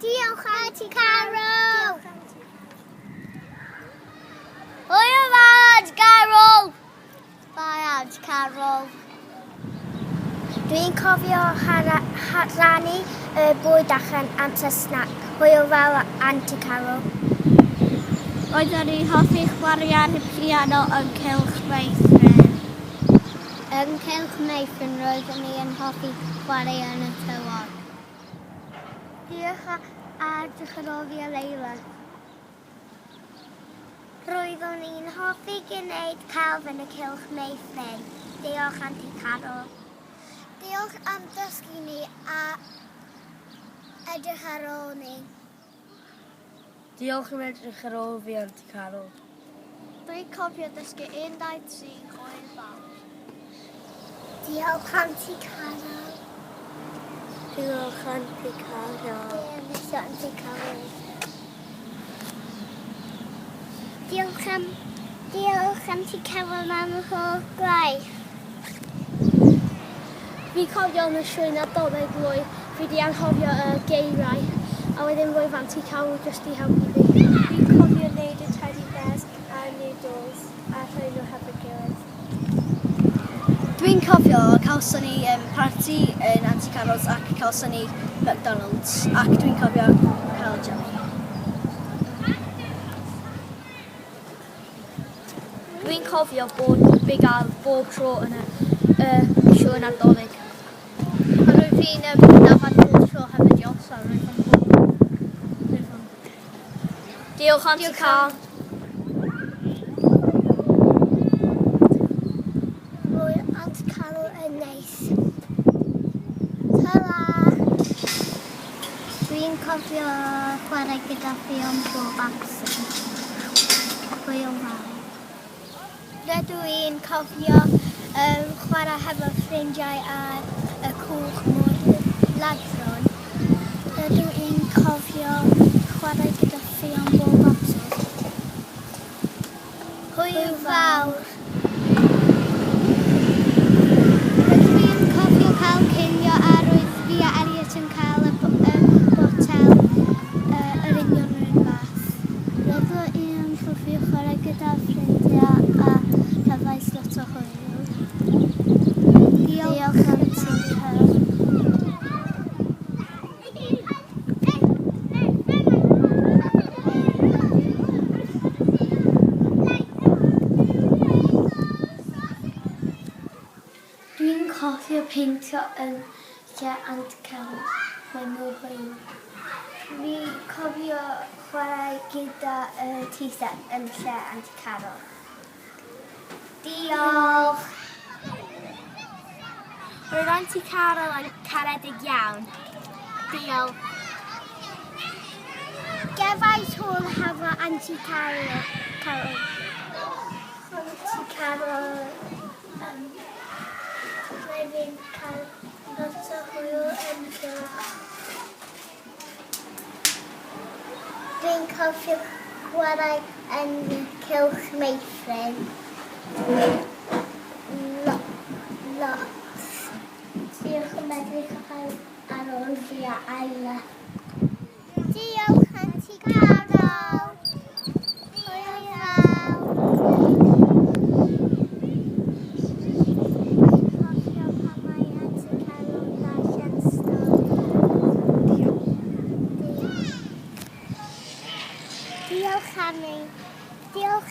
Diolch, Auntie Carol! Hwyl fawr, Auntie Carol! Bye, Auntie Carol. Dwi'n cofio rhannu y bwyd allan amser snack. Hwyl fawr, Auntie Carol. Roeddwn i'n hoffi chwarae ar y piano yn Cylch Meithrin. Yn Cylch Meithrin roeddwn i yn hoffi chwarae yn y tywod. Diolch a edrych ar ôl fi a Leila. Roeddwn i'n hoffi gwneud celf yn y Cylch Meithrin. Diolch, Auntie Carol. Diolch am dysgu ni a edrych ar ôl ni. Diolch am edrych ar ôl fi, Auntie Carol. Dwi'n cofio dysgu 1, 2, 3, hwyl fawr. Diolch, Auntie Carol. Diolch, Auntie Carol. Diolch, Auntie Carol. Diolch Auntie Carol am y holl gwaith. Fi cofio yn y sioe Nadolig lwy, fi di anghofio y geiriau, a wedyn roedd Auntie Carol jyst i helpu fi. Fi'n cofio wneud y teddy bears a noodles a rhoi nhw hefo'i gilydd. Dwi'n cofio cawson ni parti yn Auntie Carol's ac cawson ni McDonald's ac dwi'n cofio cael jelly. Dwi'n cofio bod bugail bob tro yn y sioe Nadolig. A roedd fi'n dafad bob tro hefyd, diolch, so roedd yn bob. Diolch, Auntie Carl. Roedd Auntie Carol yn neis. Ta-ra! Dwi'n cofio chwarae gyda Ffion bob amser. Hwyl fawr. Rydw i'n cofio chwarae hefo ffrindiau ar y cwch môr ladron. Rydw i'n cofio chwarae gyda Ffion bob amser. Hwyl fawr! Rydw i'n cofio cael cinio a roedd fi a Elliot yn cael y botel yr union yr un fath. Rydw i'n cofio chwarae gyda ffrindiau a cefais lot o hwyl. Diolch am ti, Carol. Dwi'n cofio peintio yn lle Aunt Carol. Mae mor hwyl. Fi'n cofio chwarae gyda y tea set yn lle Auntie Carol. Diolch! Roedd Auntie Carol yn caredig iawn. Diolch. Gefais hwyl hefo Auntie Carol. Carol. Auntie Carol. Mae fi'n cael lot o hwyl yn cylch. Dwi'n cofio chwarae yn Cylch Meithrin. Lot. Diolch am edrych ar ôl fi a Ayla. Diolch, Auntie Carol. Hwyl fawr. Cofio pan mae Auntie Carol yn darllen stori. Diolch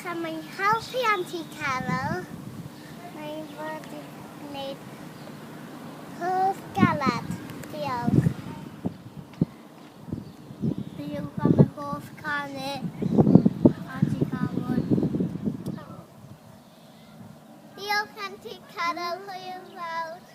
am ein helpu, Auntie Carol. Mae'n fod i gwneud hoff galad. Diolch. Diolch am y hoff canu, Auntie Carol. Diolch, Auntie Carol. Hwyl fawr.